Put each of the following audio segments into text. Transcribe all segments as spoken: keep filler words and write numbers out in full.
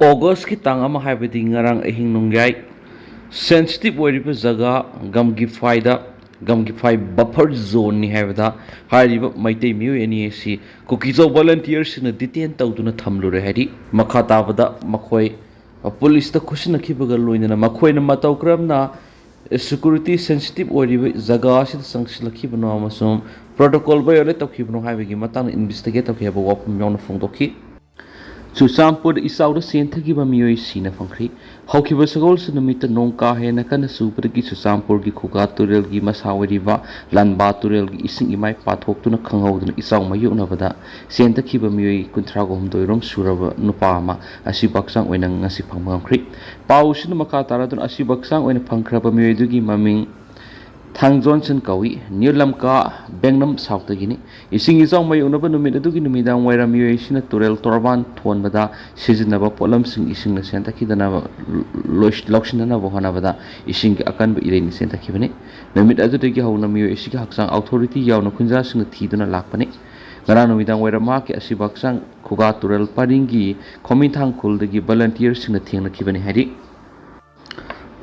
ꯑꯣꯒꯁꯀꯤ ꯇꯥꯡ ꯑꯃ, ꯍꯥꯏꯕꯗꯤ ꯉꯔꯥꯡ ꯑꯍꯤꯡ ꯅꯣꯡꯌꯥꯏ, ꯁꯦꯟꯁꯤꯇꯤꯞ ꯑꯣꯏꯔꯤꯕ ꯖꯒꯥ ꯒꯝꯒꯤꯐꯥꯏꯗ, ꯒꯝꯒꯤꯐꯥꯏ ꯕꯐꯔ ꯖꯣꯟꯅꯤ ꯍꯥꯏꯕꯗ ꯍꯥꯏꯔꯤꯕ ꯃꯩꯇꯩ ꯃꯤꯑꯣꯏ ꯑꯅꯤ ꯑꯁꯤ ꯀꯨꯀꯤꯖꯧ ꯚꯣꯂꯟꯇꯤꯌꯔꯁꯤꯡꯅ ꯗꯤꯇꯦꯟ ꯇꯧꯗꯨꯅ ꯊꯝꯂꯨꯔꯦ ꯍꯥꯏꯔꯤ꯫ ꯃꯈꯥ ꯇꯥꯕꯗ ꯃꯈꯣꯏ ꯄꯨꯂꯤꯁꯇ ꯈꯨꯠꯁꯤꯟꯅꯈꯤꯕꯒ ꯂꯣꯏꯅꯅ ꯃꯈꯣꯏꯅ ꯃꯇꯧ ꯀꯔꯝꯅ ꯁꯦꯀ꯭ꯌꯨꯔꯤꯇꯤ ꯁꯦꯟꯁꯤꯇꯤꯞ ꯑꯣꯏꯔꯤꯕ ꯖꯒꯥ ꯑꯁꯤꯗ ꯆꯪꯁꯤꯜꯂꯛꯈꯤꯕꯅꯣ ꯑꯃꯁꯨꯡ ꯄ꯭ꯔꯣꯇꯣꯀꯣꯜ ꯚꯥꯏꯑꯣꯂꯦꯠ ꯇꯧꯈꯤꯕꯅꯣ ꯍꯥꯏꯕꯒꯤ ꯃꯇꯥꯡꯗ ꯏꯟꯚꯦꯁꯇꯤꯒꯦꯠ ꯇꯧꯈꯤ ꯍꯥꯏꯕ ꯋꯥꯐꯝ ꯌꯥꯎꯅ ꯐꯣꯡꯗꯣꯛꯈꯤ꯫ ꯆꯨꯔꯆꯥꯟꯄꯨꯔꯗ ꯏꯆꯥꯎꯗ ꯆꯦꯟꯊꯈꯤꯕ ꯃꯤꯑꯣꯏ ꯁꯤꯅ ꯐꯪꯈ꯭ꯔꯤ꯫ ꯍꯧꯈꯤꯕ ꯁꯒꯣꯜꯁꯦꯟ ꯅꯨꯃꯤꯠꯇ ꯅꯣꯡ ꯀꯥ ꯍꯦꯟꯅ ꯀꯟꯅ ꯆꯨꯕꯗꯒꯤ ꯆꯨꯔꯆꯥꯟꯄꯨꯔꯒꯤ ꯈꯨꯒꯥ ꯇꯨꯔꯦꯜꯒꯤ ꯃꯁꯥ ꯑꯣꯏꯔꯤꯕ ꯂꯥꯟꯕꯥ ꯇꯨꯔꯦꯜꯒꯤ ꯏꯁꯤꯡ ꯏꯃꯥꯏ ꯄꯥꯊꯣꯛꯇꯨꯅ ꯈꯪꯍꯧꯗꯅ ꯏꯆꯥꯎ ꯃꯥꯌꯣꯛꯅꯕꯗ ꯆꯦꯟꯊꯈꯤꯕ ꯃꯤꯑꯣꯏ ꯀꯨꯟꯊ꯭ꯔꯥꯒ ꯍꯨꯝꯗꯣꯏ ꯔꯣꯝ ꯁꯨꯔꯕ ꯅꯨꯄꯥ ꯑꯃ ꯑꯁꯤꯕ ꯍꯛꯆꯥꯡ ꯑꯣꯏꯅ ꯉꯁꯤ ꯐꯪꯕ ꯉꯝꯈ꯭ꯔꯤ꯫ ꯄꯥꯎꯁꯤꯅ ꯃꯈꯥ ꯇꯥꯔꯗꯨꯅ ꯑꯁꯤꯕ ꯍꯛꯆꯥꯡ ꯑꯣꯏꯅ ꯐꯪꯈ꯭ꯔꯕ ꯃꯤꯑꯣꯏꯗꯨꯒꯤ ꯃꯃꯤꯡ ꯊꯥꯡꯖꯣꯟꯁꯟ ꯀꯧꯏ꯫ ꯅ꯭ꯌꯨ ꯂꯝꯀꯥ, ꯕꯦꯡꯅꯝ ꯁꯥꯎꯠꯇꯒꯤꯅꯤ꯫ ꯏꯁꯤꯡ ꯏꯆꯥꯎ ꯃꯥꯌꯣꯛꯅꯕ ꯅꯨꯃꯤꯠ ꯑꯗꯨꯒꯤ ꯅꯨꯃꯤꯗꯥꯡ ꯋꯥꯏꯔꯝ ꯃꯤꯑꯣꯏ ꯑꯁꯤꯅ ꯇꯨꯔꯦꯜ ꯇꯣꯔꯕꯥꯟ ꯊꯣꯟꯕꯗ ꯁꯤꯖꯤꯟꯅꯕ ꯄꯣꯠꯂꯝꯁꯤꯡ ꯏꯁꯤꯡꯅ ꯆꯦꯟꯊꯈꯤꯗꯅꯕ ꯂꯣꯏꯁ-, ꯂꯧꯁꯤꯟꯅꯅꯕ ꯍꯣꯠꯅꯕꯗ ꯏꯁꯤꯡꯒꯤ ꯑꯀꯟꯕ ꯏꯔꯩꯅ ꯆꯦꯟꯊꯈꯤꯕꯅꯤ꯫ ꯅꯨꯃꯤꯠ ꯑꯗꯨꯗꯒꯤ ꯍꯧꯅ ꯃꯤꯑꯣꯏ ꯑꯁꯤꯒꯤ ꯍꯛꯆꯥꯡ ꯑꯣꯊꯣꯔꯤꯇꯤ ꯌꯥꯎꯅ ꯈꯨꯟꯖꯥꯁꯤꯡꯅ ꯊꯤꯗꯨꯅ ꯂꯥꯛꯄꯅꯤ꯫ ꯉꯔꯥꯡ ꯅꯨꯃꯤꯗꯥꯡ ꯋꯥꯏꯔꯝ ꯃꯍꯥꯛꯀꯤ ꯑꯁꯤꯕ ꯍꯛꯆꯥꯡ ꯈꯨꯒꯥ ꯇꯨꯔꯦꯜ ꯄꯔꯤꯡꯒꯤ ꯈꯣꯃꯤꯊꯥꯡ ꯈꯨꯜꯗꯒꯤ ꯚꯣꯂꯟꯇꯤꯌꯔꯁꯤꯡꯅ ꯊꯦꯡꯅꯈꯤꯕꯅꯤ ꯍꯥꯏꯔꯤ꯫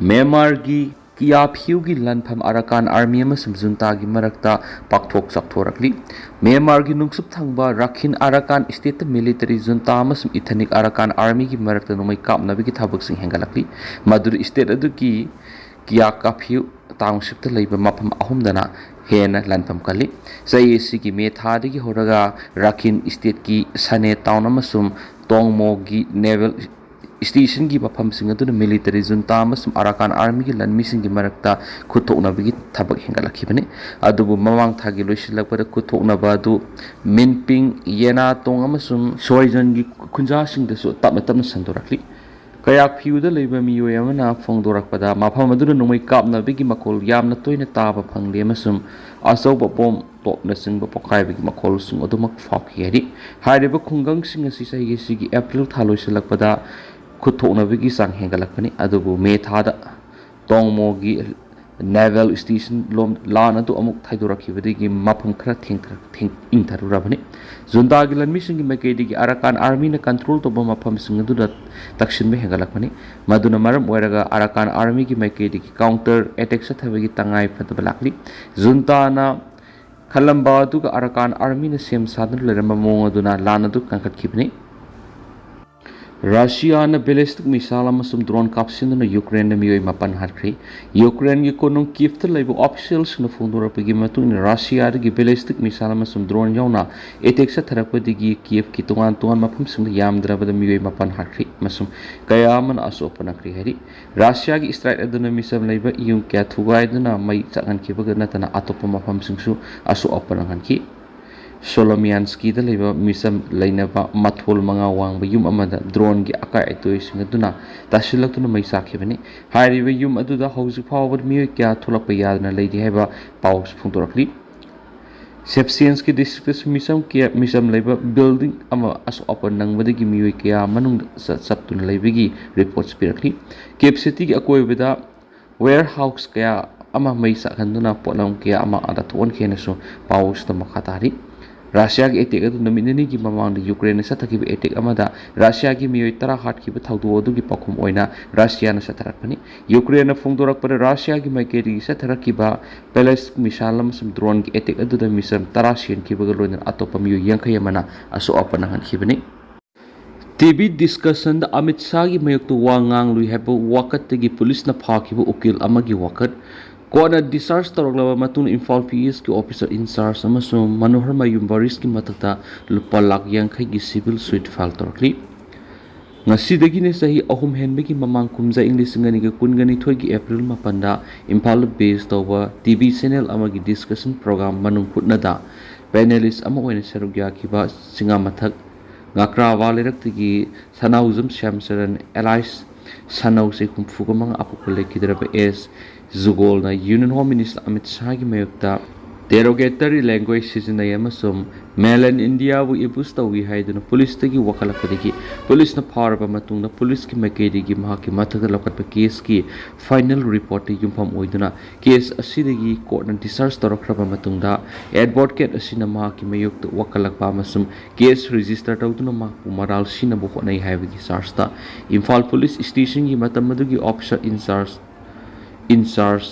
ꯃ꯭ꯌꯥꯟꯃꯥꯔꯒꯤ ꯀꯤꯌꯥꯐ꯭ꯌꯨꯒꯤ ꯂꯥꯟꯐꯝ ꯑꯔꯥꯀꯥꯟ ꯑꯥꯔꯃꯤ ꯑꯃꯁꯨꯡ ꯖꯨꯟꯇꯥꯒꯤ ꯃꯔꯛꯇ ꯄꯥꯛꯊꯣꯛ ꯆꯥꯎꯊꯣꯔꯛꯂꯤ꯫ ꯃ꯭ꯌꯥꯟꯃꯥꯔꯒꯤ ꯅꯨꯡꯆꯨꯞ ꯊꯪꯕ ꯔꯥꯈꯤꯟ ꯑꯔꯥꯀꯥꯟ ꯁ꯭ꯇꯦꯠꯇ ꯃꯤꯂꯤꯇꯔꯤ ꯖꯨꯟꯇꯥ ꯑꯃꯁꯨꯡ ꯏꯊꯅꯤꯛ ꯑꯔꯥꯀꯥꯟ ꯑꯥꯔꯃꯤꯒꯤ ꯃꯔꯛꯇ ꯅꯣꯡꯃꯩ ꯀꯥꯞꯅꯕꯒꯤ ꯊꯕꯛꯁꯤꯡ ꯍꯦꯟꯒꯠꯂꯛꯂꯤ꯫ ꯃꯗꯨꯗꯤ ꯁ꯭ꯇꯦꯠ ꯑꯗꯨꯒꯤ ꯀꯤꯌꯥꯀꯥꯐ꯭ꯌꯨ ꯇꯥꯎꯟꯁꯤꯞꯇ ꯂꯩꯕ ꯃꯐꯝ ꯑꯍꯨꯝꯗꯅ ꯍꯦꯟꯅ ꯂꯥꯟꯐꯝ ꯀꯜꯂꯤ꯫ ꯆꯍꯤ ꯑꯁꯤꯒꯤ ꯃꯦ ꯊꯥꯗꯒꯤ ꯍꯧꯔꯒ ꯔꯥꯈꯤꯟ ꯁ꯭ꯇꯦꯠꯀꯤ ꯁꯥꯅꯦ ꯇꯥꯎꯟ ꯑꯃꯁꯨꯡ ꯇꯣꯡꯃꯣꯒꯤ ꯅꯦꯚꯦꯜ ꯁ꯭ꯇꯦꯁꯟꯒꯤ ꯃꯐꯝꯁꯤꯡ ꯑꯗꯨꯅ ꯃꯤꯂꯤꯇꯔꯤ ꯖꯨꯟꯇꯥ ꯑꯃꯁꯨꯡ ꯑꯔꯥꯀꯥꯟ ꯑꯥꯔꯃꯤꯒꯤ ꯂꯥꯟꯃꯤꯁꯤꯡꯒꯤ ꯃꯔꯛꯇ ꯈꯨꯠꯊꯣꯛꯅꯕꯒꯤ ꯊꯕꯛ ꯍꯦꯟꯒꯠꯂꯛꯈꯤꯕꯅꯤ꯫ ꯑꯗꯨꯕꯨ ꯃꯃꯥꯡ ꯊꯥꯒꯤ ꯂꯣꯏꯁꯤꯜꯂꯛꯄꯗ ꯈꯨꯠꯊꯣꯛꯅꯕ ꯑꯗꯨ ꯃꯤꯟꯄꯤꯡ, ꯌꯦꯅꯥꯇꯣꯡ ꯑꯃꯁꯨꯡ ꯁꯣꯏꯖꯟꯒꯤ ꯈꯨꯟꯖꯥꯁꯤꯡꯗꯁꯨ ꯇꯞꯅ ꯇꯞꯅ ꯁꯟꯗꯣꯔꯛꯂꯤ꯫ ꯀꯌꯥꯛꯐ꯭ꯌꯨꯗ ꯂꯩꯕ ꯃꯤꯑꯣꯏ ꯑꯃꯅ ꯐꯣꯡꯗꯣꯔꯛꯄꯗ, ꯃꯐꯝ ꯑꯗꯨꯗ ꯅꯣꯡꯃꯩ ꯀꯥꯞꯅꯕꯒꯤ ꯃꯈꯣꯜ ꯌꯥꯝꯅ ꯇꯣꯏꯅ ꯇꯥꯕ ꯐꯪꯂꯤ ꯑꯃꯁꯨꯡ ꯑꯆꯧꯕ ꯕꯣꯝ ꯇꯣꯞꯅꯆꯤꯡꯕ ꯄꯣꯈꯥꯏꯕꯒꯤ ꯃꯈꯣꯜꯁꯤꯡ ꯑꯗꯨꯃꯛ ꯐꯥꯎꯈꯤ ꯍꯥꯏꯔꯤ꯫ ꯍꯥꯏꯔꯤꯕ ꯈꯨꯡꯒꯪꯁꯤꯡ ꯑꯁꯤ ꯆꯍꯤ ꯑꯁꯤꯒꯤ ꯑꯦꯄ꯭ꯔꯤꯜ ꯊꯥ ꯂꯣꯏꯁꯤꯜꯂꯛꯄꯗ ꯈꯨꯠꯊꯣꯛꯅꯕꯒꯤ ꯆꯥꯡ ꯍꯦꯟꯒꯠꯂꯛꯄꯅꯤ, ꯑꯗꯨꯕꯨ ꯃꯦ ꯊꯥꯗ ꯇꯣꯡꯃꯣꯒꯤ Naval Station ꯂꯣꯝ ꯂꯥꯟ ꯑꯗꯨ ꯑꯃꯨꯛ ꯊꯩꯗꯣꯔꯛꯈꯤꯕꯗꯒꯤ ꯃꯐꯝ ꯈꯔ ꯊꯦꯡꯊ-, ꯊꯦꯡ-, ꯏꯪꯊꯔꯨꯔꯕꯅꯤ꯫ ꯖꯨꯟꯇꯥꯒꯤ ꯂꯥꯟꯃꯤꯁꯤꯡꯒꯤ ꯃꯥꯏꯀꯩꯗꯒꯤ ꯑꯔꯥꯀꯥꯟ ꯑꯥꯔꯃꯤꯅ ꯀꯟꯇ꯭ꯔꯣꯜ ꯇꯧꯕ ꯃꯐꯝꯁꯤꯡ ꯑꯗꯨꯗ ꯇꯛꯁꯤꯟꯕ ꯍꯦꯟꯒꯠꯂꯛꯄꯅꯤ꯫ ꯃꯗꯨꯅ ꯃꯔꯝ ꯑꯣꯏꯔꯒ ꯑꯔꯥꯀꯥꯟ ꯑꯥꯔꯃꯤꯒꯤ ꯃꯥꯏꯀꯩꯗꯒꯤ ꯀꯥꯎꯟꯇꯔ ꯑꯦꯇꯦꯛ ꯆꯠꯊꯕꯒꯤ ꯇꯉꯥꯏ ꯐꯗꯕ ꯂꯥꯛꯂꯤ꯫ ꯖꯨꯟꯇꯥꯅ ꯈꯜꯂꯝꯕ ꯑꯗꯨꯒ ꯑꯔꯥꯀꯥꯟ ꯑꯥꯔꯃꯤꯅ ꯁꯦꯝ ꯁꯥꯗꯨꯅ ꯂꯩꯔꯝꯕ ꯃꯑꯣꯡ ꯑꯗꯨꯅ ꯂꯥꯟ ꯑꯗꯨ ꯀꯟꯈꯠꯈꯤꯕꯅꯤ꯫ ꯔꯁꯤꯌꯥꯅ ballistic missile ꯑꯃꯁꯨꯡ drone ꯀꯥꯞꯁꯤꯟꯗꯨꯅ ꯌꯨꯀ꯭ꯔꯦꯟꯗ ꯃꯤꯑꯣꯏ ꯃꯥꯄꯟ ꯍꯥꯠꯈ꯭ꯔꯦ꯫ ꯌꯨꯀ꯭ꯔꯦꯟꯒꯤ ꯀꯣꯅꯨꯡ ꯀꯤꯌꯦꯐꯇ ꯂꯩꯕ ꯑꯣꯐꯤꯁꯤꯌꯦꯜꯁꯤꯡꯅ ꯐꯣꯡꯗꯣꯔꯛꯄꯒꯤ ꯃꯇꯨꯡ ꯏꯟꯅ, ꯔꯁꯤꯌꯥꯗꯒꯤ ballistic missile ꯑꯃꯁꯨꯡ drone ꯌꯥꯎꯅ ꯑꯦꯇꯦꯛ ꯆꯠꯊꯔꯛꯄꯗꯒꯤ ꯀꯤꯌꯦꯐꯀꯤ ꯇꯣꯉꯥꯟ ꯇꯣꯉꯥꯟꯕ ꯃꯐꯝꯁꯤꯡꯗ ꯌꯥꯝꯗ꯭ꯔꯕꯗ ꯃꯤꯑꯣꯏ ꯃꯥꯄꯟ ꯍꯥꯠꯈ꯭ꯔꯦ ꯑꯃꯁꯨꯡ ꯀꯌꯥ ꯑꯃꯅ ꯑꯁꯣꯛ ꯑꯄꯟ ꯅꯪꯈ꯭ꯔꯦ ꯍꯥꯏꯔꯤ꯫ ꯔꯁꯤꯌꯥꯒꯤ strike ꯑꯗꯨꯅ ꯃꯤꯆꯝ ꯂꯩꯕ ꯌꯨꯝ ꯀꯌꯥ ꯊꯨꯒꯥꯏꯗꯨꯅ ꯃꯩ ꯆꯥꯛꯍꯟꯈꯤꯕꯒ ꯅꯠꯇꯅ ꯑꯇꯣꯞꯄ ꯃꯐꯝꯁꯤꯡꯁꯨ ꯑꯁꯣꯛ ꯑꯄꯟ ꯅꯪꯍꯟꯈꯤ꯫ ꯁꯣꯂꯣꯃꯤꯌꯥꯟꯁꯀꯤꯗ ꯂꯩꯕ ꯃꯤꯆꯝ ꯂꯩꯅꯕ ꯃꯊꯣꯜ ꯃꯉꯥ ꯋꯥꯡꯕ ꯌꯨꯝ ꯑꯃꯗ droneꯒꯤ ꯑꯀꯥꯏ ꯑꯇꯣꯏꯁꯤꯡ ꯑꯗꯨꯅ ꯇꯥꯁꯤꯜꯂꯛꯇꯨꯅ ꯃꯩ ꯆꯥꯛꯈꯤꯕꯅꯤ꯫ ꯍꯥꯏꯔꯤꯕ ꯌꯨꯝ ꯑꯗꯨꯗ ꯍꯧꯖꯤꯛ ꯐꯥꯎꯕꯗ ꯃꯤꯑꯣꯏ ꯀꯌꯥ ꯊꯣꯛꯂꯛꯄ ꯌꯥꯗꯅ ꯂꯩꯔꯤ ꯍꯥꯏꯕ ꯄꯥꯎꯁꯨ ꯐꯣꯡꯗꯣꯔꯛꯂꯤ꯫ ꯁꯦꯞꯁꯤꯌꯟꯁꯀꯤ districtꯇꯁꯨ ꯃꯤꯆꯝ ꯀꯌꯥ, ꯃꯤꯆꯝ ꯂꯩꯕ building ꯑꯃ ꯑꯁꯣꯛ ꯑꯄꯟ ꯅꯪꯕꯗꯒꯤ ꯃꯤꯑꯣꯏ ꯀꯌꯥ ꯃꯅꯨꯡꯗ ꯆ-, ꯆꯞꯇꯨꯅ ꯂꯩꯕꯒꯤ reports ꯄꯤꯔꯛꯂꯤ꯫ ꯀꯦꯞ ꯁꯤꯇꯤꯒꯤ ꯑꯀꯣꯏꯕꯗ warehouse ꯀꯌꯥ ꯑꯃ ꯃꯩ ꯆꯥꯛꯍꯟꯗꯨꯅ ꯄꯣꯠꯂꯝ ꯀꯌꯥ ꯑꯃ ꯑꯥꯗ ꯊꯣꯛꯍꯟꯈꯤ ꯍꯥꯏꯅꯁꯨ ꯄꯥꯎ ꯑꯁꯤꯗ ꯃꯈꯥ ꯇꯥꯔꯤ꯫ ꯔꯁꯤꯌꯥꯒꯤ attack ꯑꯗꯨ ꯅꯨꯃꯤꯠ ꯅꯤꯅꯤꯒꯤ ꯃꯃꯥꯡꯗ ꯌꯨꯀ꯭ꯔꯦꯟꯅ ꯆꯠꯊꯈꯤꯕ attack ꯑꯃꯗ ꯔꯁꯤꯌꯥꯒꯤ ꯃꯤꯑꯣꯏ ꯇꯔꯥ ꯍꯥꯠꯈꯤꯕ ꯊꯧꯗꯣꯛ ꯑꯗꯨꯒꯤ ꯄꯥꯎꯈꯨꯝ ꯑꯣꯏꯅ ꯔꯁꯤꯌꯥꯅ ꯆꯠꯊꯔꯛꯄꯅꯤ꯫ ꯌꯨꯀ꯭ꯔꯦꯟꯅ ꯐꯣꯡꯗꯣꯔꯛꯄꯗ, ꯔꯁꯤꯌꯥꯒꯤ ꯃꯥꯏꯀꯩꯗꯒꯤ ꯆꯠꯊꯔꯛꯈꯤꯕ ballistic missile ꯑꯃꯁꯨꯡ droneꯒꯤ attack ꯑꯗꯨꯗ ꯃꯤꯆꯝ ꯇꯔꯥ ꯁꯤꯍꯟꯈꯤꯕꯒ ꯂꯣꯏꯅꯅ ꯑꯇꯣꯞꯄ ꯃꯤꯑꯣꯏ ꯌꯥꯡꯈꯩ ꯑꯃꯅ ꯑꯁꯣꯛ ꯑꯄꯟ ꯅꯪꯍꯟꯈꯤꯕꯅꯤ꯫ TV discussionꯗ ꯑꯃꯤꯠ ꯁꯥꯍꯒꯤ ꯃꯥꯌꯣꯛꯇ ꯋꯥ ꯉꯥꯡꯂꯨꯏ ꯍꯥꯏꯕ ꯋꯥꯀꯠꯇꯒꯤ ꯄꯨꯂꯤꯁꯅ ꯐꯥꯈꯤꯕ ꯎꯀꯤꯜ ꯑꯃꯒꯤ ꯋꯥꯀꯠ꯫ Courtꯅ discharge ꯇꯧꯔꯛꯂꯕ ꯃꯇꯨꯡꯗ ꯏꯝꯐꯥꯜ PSꯀꯤ officer in charge ꯑꯃꯁꯨꯡ ꯃꯅꯣꯍꯔ ꯃꯌꯨꯝ ꯋꯥꯔꯤꯁꯀꯤ ꯃꯊꯛꯇ ꯂꯨꯄꯥ ꯂꯥꯈ ꯌꯥꯡꯈꯩꯒꯤ civil suit file ꯇꯧꯔꯛꯂꯤ꯫ ꯉꯁꯤꯗꯒꯤꯅ ꯆꯍꯤ ꯑꯍꯨꯝ ꯍꯦꯟꯕꯒꯤ ꯃꯃꯥꯡ ꯀꯨꯝꯖꯥ ꯏꯪ ꯂꯤꯁꯤꯡ ꯑꯅꯤꯒ ꯀꯨꯟꯒ ꯅꯤꯊꯣꯏꯒꯤ April ꯃꯥꯄꯟꯗ ꯏꯝꯐꯥꯜꯗ base ꯇꯧꯕ TV channel ꯑꯃꯒꯤ discussion program ꯃꯅꯨꯡ ꯍꯨꯠꯅꯗ panelist ꯑꯃ ꯑꯣꯏꯅ ꯁꯔꯨꯛ ꯌꯥꯈꯤꯕ ꯆꯤꯉꯥꯃꯊꯛ ꯉꯥꯀ꯭ꯔꯥꯋꯥ ꯂꯩꯔꯛꯇꯒꯤ ꯁꯅꯥꯎꯖꯝ ꯁ꯭ꯌꯥꯝꯆꯔꯟ alias ꯁꯅꯧ ꯆꯍꯤ ꯍꯨꯝꯐꯨꯒ ꯃꯉꯥ ꯑꯄꯣꯛꯄ ꯂꯩꯈꯤꯗ꯭ꯔꯕ ꯑꯦꯁ ꯖꯨꯒꯣꯜꯅ Union Home Minister ꯑꯃꯤꯠ ꯁꯥꯍꯒꯤ ꯃꯥꯌꯣꯛꯇ Derogatory language ꯁꯤꯖꯤꯟꯅꯩ ꯑꯃꯁꯨꯡ Mainland Indiaꯕꯨ abuse ꯇꯧꯏ ꯍꯥꯏꯗꯨꯅ ꯄꯨꯂꯤꯁꯇꯒꯤ ꯋꯥꯀꯠꯂꯛꯄꯗꯒꯤ ꯄꯨꯂꯤꯁꯅ ꯐꯥꯔꯕ ꯃꯇꯨꯡꯗ ꯄꯨꯂꯤꯁꯀꯤ ꯃꯥꯏꯀꯩꯗꯒꯤ ꯃꯍꯥꯛꯀꯤ ꯃꯊꯛꯇ ꯂꯧꯈꯠꯄ caseꯀꯤ final reportꯇ ꯌꯨꯝꯐꯝ ꯑꯣꯏꯗꯨꯅ case ꯑꯁꯤꯗꯒꯤ courtꯅ discharge ꯇꯧꯔꯛꯈ꯭ꯔꯕ ꯃꯇꯨꯡꯗ advocate ꯑꯁꯤꯅ ꯃꯍꯥꯛꯀꯤ ꯃꯥꯌꯣꯛꯇ ꯋꯥꯀꯠꯂꯛꯄ ꯑꯃꯁꯨꯡ case register ꯇꯧꯗꯨꯅ ꯃꯍꯥꯛꯄꯨ ꯃꯔꯥꯜ ꯁꯤꯅꯕ ꯍꯣꯠꯅꯩ ꯍꯥꯏꯕꯒꯤ chargeꯇ ꯏꯝꯐꯥꯜ ꯄꯨꯂꯤꯁ ꯁ꯭ꯇꯦꯁꯟꯒꯤ ꯃꯇꯝ ꯑꯗꯨꯒꯤ officer in charge, in charge,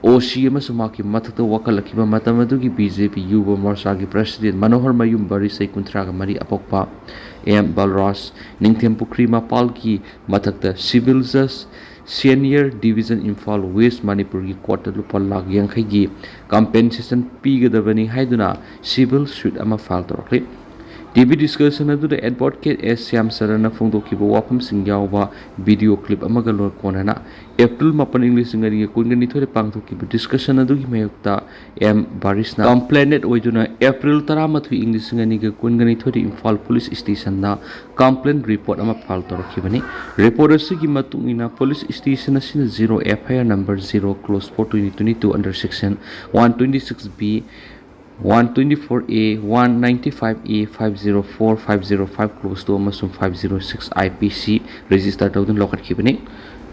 OC ꯑꯃꯁꯨꯡ ꯃꯍꯥꯛꯀꯤ ꯃꯊꯛꯇ ꯋꯥꯀꯠꯂꯛꯈꯤꯕ ꯃꯇꯝ ꯑꯗꯨꯒꯤ BJP ꯌꯨꯕ ꯃꯣꯔꯆꯥꯒꯤ president ꯃꯅꯣꯍꯔ ꯃꯌꯨꯝ ꯕꯔꯤ ꯆꯍꯤ ꯀꯨꯟꯊ꯭ꯔꯥꯒ ꯃꯔꯤ, ꯑꯄꯣꯛꯄ M ꯕꯜꯔꯥꯖ, ꯅꯤꯡꯊꯦꯝꯄꯨꯈ꯭ꯔꯤ ꯃꯄꯥꯜꯒꯤ ꯃꯊꯛꯇ civil judge, senior division, Imphal west, ꯃꯅꯤꯄꯨꯔꯒꯤ courtꯇ ꯂꯨꯄꯥ ꯂꯥꯈ ꯌꯥꯡꯈꯩꯒꯤ compensation ꯄꯤꯒꯗꯕꯅꯤ ꯍꯥꯏꯗꯨꯅ civil suit ꯑꯃ file ꯇꯧꯔꯛꯂꯤ꯫ TV discussion ꯑꯗꯨꯗ advocate S ꯁ꯭ꯌꯥꯝ ꯆꯔꯟꯅ ꯐꯣꯡꯗꯣꯛꯈꯤꯕ ꯋꯥꯐꯝꯁꯤꯡ ꯌꯥꯎꯕ video clip ꯑꯃꯒ ꯂꯣꯏ ꯀꯣꯟꯅꯅ April ꯃꯥꯄꯟ, ꯏꯪ ꯂꯤꯁꯤꯡ ꯑꯅꯤꯒ ꯀꯨꯟꯒ ꯅꯤꯊꯣꯏꯗ ꯄꯥꯡꯊꯣꯛꯈꯤꯕ discussion ꯑꯗꯨꯒꯤ ꯃꯥꯌꯣꯛꯇ M ꯕꯔꯤꯁꯅ complainant ꯑꯣꯏꯗꯨꯅ April ꯇꯔꯥꯃꯥꯊꯣꯏ, ꯏꯪ ꯂꯤꯁꯤꯡ ꯑꯅꯤꯒ ꯀꯨꯟꯒ ꯅꯤꯊꯣꯏꯗ ꯏꯝꯐꯥꯜ ꯄꯨꯂꯤꯁ ꯁ꯭ꯇꯦꯁꯟꯗ complaint report ꯑꯃ file ꯇꯧꯔꯛꯈꯤꯕꯅꯤ꯫ Report ꯑꯁꯤꯒꯤ ꯃꯇꯨꯡ ꯏꯟꯅ ꯄꯨꯂꯤꯁ ꯁ꯭ꯇꯦꯁꯟ ꯑꯁꯤꯅ zero FIR number zero clause four twenty twenty-two under section one twenty-six B, one twenty-four A, one ninety-five A, five zero four, five zero five clause two ꯑꯃꯁꯨꯡ five zero six IPC register ꯇꯧꯗꯨꯅ ꯂꯧꯈꯠꯈꯤꯕꯅꯤ꯫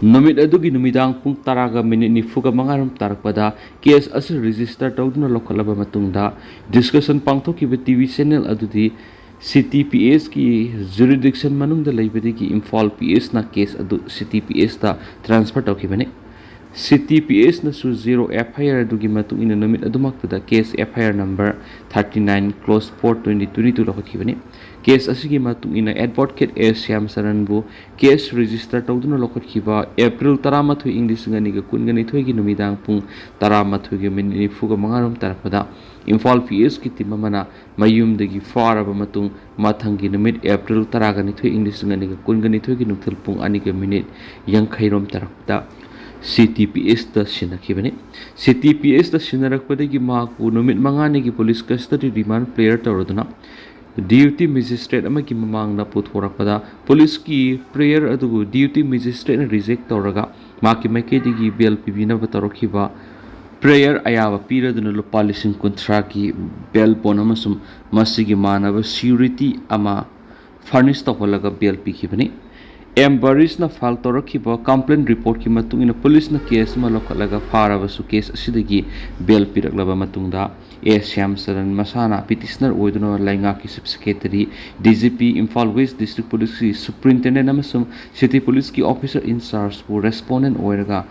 ꯅꯨꯃꯤꯠ ꯑꯗꯨꯒꯤ ꯅꯨꯃꯤꯗꯥꯡ ꯄꯨꯡ ꯇꯔꯥꯒ minute ꯅꯤꯐꯨꯒ ꯃꯉꯥꯔꯣꯝ ꯇꯥꯔꯛꯄꯗ case ꯑꯁꯤ register ꯇꯧꯗꯨꯅ ꯂꯧꯈꯠꯂꯕ ꯃꯇꯨꯡꯗ discussion ꯄꯥꯡꯊꯣꯛꯈꯤꯕ TV channel ꯑꯗꯨꯗꯤ CTPSꯀꯤ jurisdiction ꯃꯅꯨꯡꯗ ꯂꯩꯕꯗꯒꯤ ꯏꯝꯐꯥꯜ PSꯅ case ꯑꯗꯨ CTPSꯇ transfer ꯇꯧꯈꯤꯕꯅꯤ꯫ CTPSꯅꯁꯨ zero FIR ꯑꯗꯨꯒꯤ ꯃꯇꯨꯡ ꯏꯟꯅ ꯅꯨꯃꯤꯠ ꯑꯗꯨꯃꯛꯇꯗ case FIR number thirty-nine clause four twenty twenty-two ꯂꯧꯈꯠꯈꯤꯕꯅꯤ꯫ Case ꯑꯁꯤꯒꯤ ꯃꯇꯨꯡ ꯏꯟꯅ advocate S Shyam ꯆꯔꯟꯕꯨ case register ꯇꯧꯗꯨꯅ ꯂꯧꯈꯠꯈꯤꯕ April ꯇꯔꯥꯃꯥꯊꯣꯏ, ꯏꯪ ꯂꯤꯁꯤꯡ ꯑꯅꯤꯒ ꯀꯨꯟꯒ ꯅꯤꯊꯣꯏꯒꯤ ꯅꯨꯃꯤꯗꯥꯡ ꯄꯨꯡ ꯇꯔꯥꯃꯥꯊꯣꯏꯒ ꯃꯤꯅꯤꯠ ꯅꯤꯐꯨꯒ ꯃꯉꯥꯔꯣꯝ ꯇꯥꯔꯛꯄꯗ ꯏꯝꯐꯥꯜ PSꯀꯤ team ꯑꯃꯅ ꯃꯌꯨꯝꯗꯒꯤ ꯐꯥꯔꯕ ꯃꯇꯨꯡ ꯃꯊꯪꯒꯤ ꯅꯨꯃꯤꯠ April ꯇꯔꯥꯒ ꯅꯤꯊꯣꯏ, ꯏꯪ ꯂꯤꯁꯤꯡ ꯑꯅꯤꯒ ꯀꯨꯟꯒ ꯅꯤꯊꯣꯏꯒꯤ ꯅꯨꯡꯊꯤꯜ ꯄꯨꯡ ꯑꯅꯤꯒ ꯃꯤꯅꯤꯠ ꯌꯥꯡꯈꯩꯔꯣꯝ ꯇꯥꯔꯛꯄꯗ CTPSꯇ ꯁꯤꯟꯅꯈꯤꯕꯅꯤ꯫ CTPSꯇ ꯁꯤꯟꯅꯔꯛꯄꯗꯒꯤ ꯃꯍꯥꯛꯄꯨ ꯅꯨꯃꯤꯠ ꯃꯉꯥꯅꯤꯒꯤ police custody remand prayer ꯇꯧꯔꯗꯨꯅ duty magistrate ꯑꯃꯒꯤ ꯃꯃꯥꯡꯗ ꯄꯨꯊꯣꯔꯛꯄꯗ ꯄꯨꯂꯤꯁꯀꯤ prayer ꯑꯗꯨꯕꯨ duty magistrateꯅ reject ꯇꯧꯔꯒ ꯃꯍꯥꯛꯀꯤ ꯃꯥꯏꯀꯩꯗꯒꯤ bail ꯄꯤꯕꯤꯅꯕ ꯇꯧꯔꯛꯈꯤꯕ ꯄ꯭ꯔꯦꯌꯔ ꯑꯌꯥꯕ ꯄꯤꯔꯗꯨꯅ ꯂꯨꯄꯥ ꯂꯤꯁꯤꯡ ꯀꯨꯟꯊ꯭ꯔꯥꯒꯤ ꯕꯦꯜ ꯕꯣꯟ ꯑꯃꯁꯨꯡ ꯃꯁꯤꯒꯤ ꯃꯥꯟꯅꯕ ꯁꯤꯌꯨꯔꯤꯇꯤ ꯑꯃ ꯐꯔꯅꯤꯁ ꯇꯧꯍꯜꯂꯒ ꯕꯦꯜ ꯄꯤꯈꯤꯕꯅꯤ꯫ ꯑꯦꯝꯕꯔꯤꯁꯅ ꯐꯥꯏꯜ ꯇꯧꯔꯛꯈꯤꯕ ꯀꯝꯄ꯭ꯂꯦꯟ ꯔꯤꯄꯣꯔꯠꯀꯤ ꯃꯇꯨꯡ ꯏꯟꯅ ꯄꯨꯂꯤꯁꯅ ꯀꯦꯁ ꯑꯃ ꯂꯧꯈꯠꯂꯒ ꯐꯥꯔꯕꯁꯨ ꯀꯦꯁ ꯑꯁꯤꯗꯒꯤ ꯕꯦꯜ ꯄꯤꯔꯛꯂꯕ ꯃꯇꯨꯡꯗ ꯑꯦ ꯁ꯭ꯌꯥꯝ ꯆꯔꯟ ꯃꯁꯥꯅ ꯄꯤꯇꯤꯁꯅꯔ ꯑꯣꯏꯗꯨꯅ ꯂꯩꯉꯥꯛꯀꯤ chief secretary, D G P, Imphal west district ꯄꯨꯂꯤꯁꯀꯤ ꯁꯨꯄ꯭ꯔꯤꯟꯇꯦꯟꯗꯦꯟ ꯑꯃꯁꯨꯡ ꯁꯤꯇꯤ ꯄꯨꯂꯤꯁꯀꯤ ꯑꯣꯐꯤꯁꯔ ꯏꯟꯆꯥꯔꯖꯄꯨ ꯔꯦꯁꯄꯣꯟꯗꯦꯟ ꯑꯣꯏꯔꯒ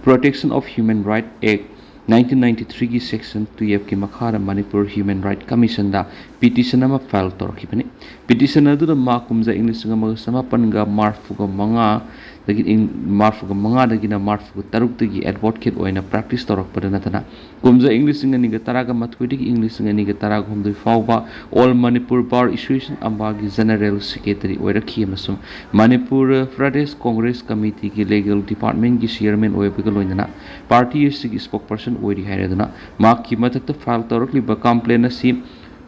Protection of Human Right Act nineteen ninety threeꯒꯤ ꯁꯦꯛꯁꯟ ꯇꯨꯌꯦꯜꯐꯀꯤ ꯃꯈꯥꯗ ꯃꯅꯤꯄꯨꯔ ꯍ꯭ꯌꯨꯃꯦꯟ ꯔꯥꯏꯠ ꯀꯃꯤꯁꯟꯗ ꯄꯤꯇꯤꯁꯟ ꯑꯃ ꯐꯥꯏꯜ ꯇꯧꯔꯛꯈꯤꯕꯅꯤ꯫ ꯄꯤꯇꯤꯁꯟ ꯑꯗꯨꯗ ꯃꯥ ꯀꯨꯝꯖꯥ ꯏꯪ ꯂꯤꯁꯤꯡ ꯑꯃꯒ ꯆꯃꯥꯄꯟꯒ ꯃꯔꯐꯨꯒ ꯃꯉꯥꯗꯒꯤ ꯏꯪ ꯃꯔꯐꯨꯒ ꯃꯉꯥꯗꯒꯤꯅ ꯃꯔꯐꯨꯒ ꯇꯔꯨꯛꯇꯒꯤ ꯑꯦꯗꯚꯣꯀꯦꯠ ꯑꯣꯏꯅ ꯄ꯭ꯔꯦꯛꯇꯤꯁ ꯇꯧꯔꯛꯄꯗ ꯅꯠꯇꯅ ꯀꯨꯝꯖꯥ ꯏꯪ ꯂꯤꯁꯤꯡ ꯑꯅꯤꯒ ꯇꯔꯥꯒ ꯃꯥꯊꯣꯏꯗꯒꯤ ꯏꯪ ꯂꯤꯁꯤꯡ ꯑꯅꯤꯒ ꯇꯔꯥꯒ ꯍꯨꯝꯗꯣꯏ ꯐꯥꯎꯕ All Manipur Bar Association, ꯑꯝꯕꯥꯒꯤ ꯖꯦꯅꯔꯦꯜ ꯁꯦꯀ꯭ꯔꯦꯇꯔꯤ ꯑꯣꯏꯔꯛꯈꯤ ꯑꯃꯁꯨꯡ ꯃꯅꯤꯄꯨꯔ ꯄ꯭ꯔꯗꯦꯁ ꯀꯣꯡꯒ꯭ꯔꯦꯁ ꯀꯃꯤꯇꯤꯒꯤ ꯂꯤꯒꯦꯜ ꯗꯤꯄꯥꯔꯠꯃꯦꯟꯒꯤ ꯆꯤꯌꯔꯃꯦꯟ ꯑꯣꯏꯕꯒ ꯂꯣꯏꯅꯅ ꯄꯥꯔꯇꯤ ꯑꯁꯤꯒꯤ ꯁ꯭ꯄꯣꯛꯄꯔꯁꯟ ꯑꯣꯏꯔꯤ ꯍꯥꯏꯔꯗꯨꯅ ꯃꯍꯥꯛꯀꯤ ꯃꯊꯛꯇ ꯐꯥꯏꯜ ꯇꯧꯔꯛꯂꯤꯕ ꯀꯝꯄ꯭ꯂꯦꯟ ꯑꯁꯤ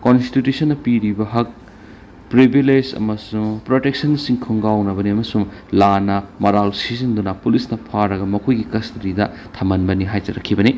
ꯀꯣꯟꯁꯇꯤꯇ꯭ꯌꯨꯁꯟꯅ ꯄꯤꯔꯤꯕ ꯍꯛ, ꯄ꯭ꯔꯤꯚꯤꯂꯦꯖ ꯑꯃꯁꯨꯡ ꯄ꯭ꯔꯣꯇꯦꯛꯁꯟꯁꯤꯡ ꯈꯣꯡꯒꯥꯎꯅꯕꯅꯤ ꯑꯃꯁꯨꯡ ꯂꯥꯟꯅ ꯃꯔꯥꯜ ꯁꯤꯖꯤꯟꯗꯨꯅ ꯄꯨꯂꯤꯁꯅ ꯐꯥꯔꯒ ꯃꯈꯣꯏꯒꯤ ꯀꯁꯇꯗꯤꯗ ꯊꯝꯍꯟꯕꯅꯤ ꯍꯥꯏꯖꯔꯛꯈꯤꯕꯅꯤ꯫